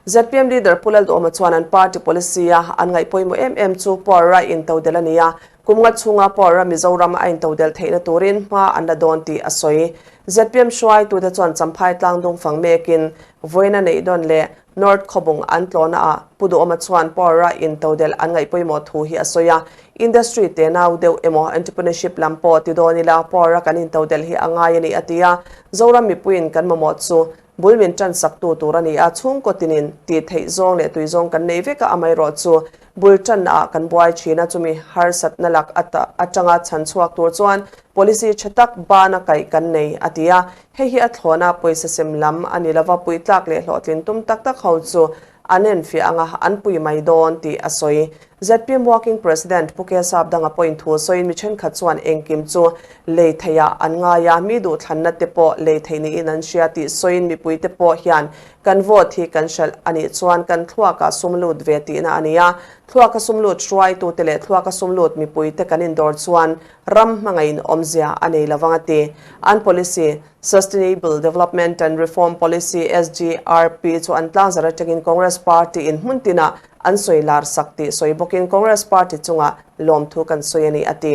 ZPM leader Pu Lalduhawma chuan an party policy a an ngaih pawimawh em em chu power a intodelh a ni a, kum nga chhunga power a Mizoram a intodelh theihna turin hma an la dawn tih a sawi. ZPM hruaitute chuan Champhai tlangdung fang mekin vawiin a neih dawn leh North Khawbung an tlawhna ah Pu Duhawma chuan power a intodelh an ngaih pawimawh thu hi a sawi a, Industry te nau deuh emaw entrepreneurship lam pawh ti dawn ila power a kan intodelh hi a ngai a ni a ti a, Zoram mipuiin kan mamawh chu Bul min tan sak tu tur a ni a, chhungkaw tinin tih theih zawng leh tui zawng kan nei vek a, amaherawh chu bul tanna ah kan buai thin a, chumi harsatna lak atanga chhan chhuak tur chuan policy tha tak bana kaih kan nei a ti a, hei hi a thlawna pawisa sem lam a ni lova, puitlak leh hlawhtlin tum tak tak ho chu An enfiah anga an pui mai dawn tih a sawi. Zpm Working President Pu Kesap danga pawhin thu sawiin mi thenkhat chuan engkim chu lei theihah an ngai a, mi duhthlanna te pawh lei theih niin an hria tih sawiin mipuite pawh hian kan vote hi kan hralh a nih chuan kan thluakah sum lut ve tihna a ni a, thluaka sum lut hruaitute leh thluaka sum lut mipuite kan indawr chuan ram hmangaihin awmzia a nei lovang a ti. An policy Sustainable Development and Reform Policy, SDRP, chu an tlangzar atangin Congress Party in hmun tinah an sawi lar sak tih sawi bawkin Congress Party chungah lawmthu kan sawi a ni, a ti.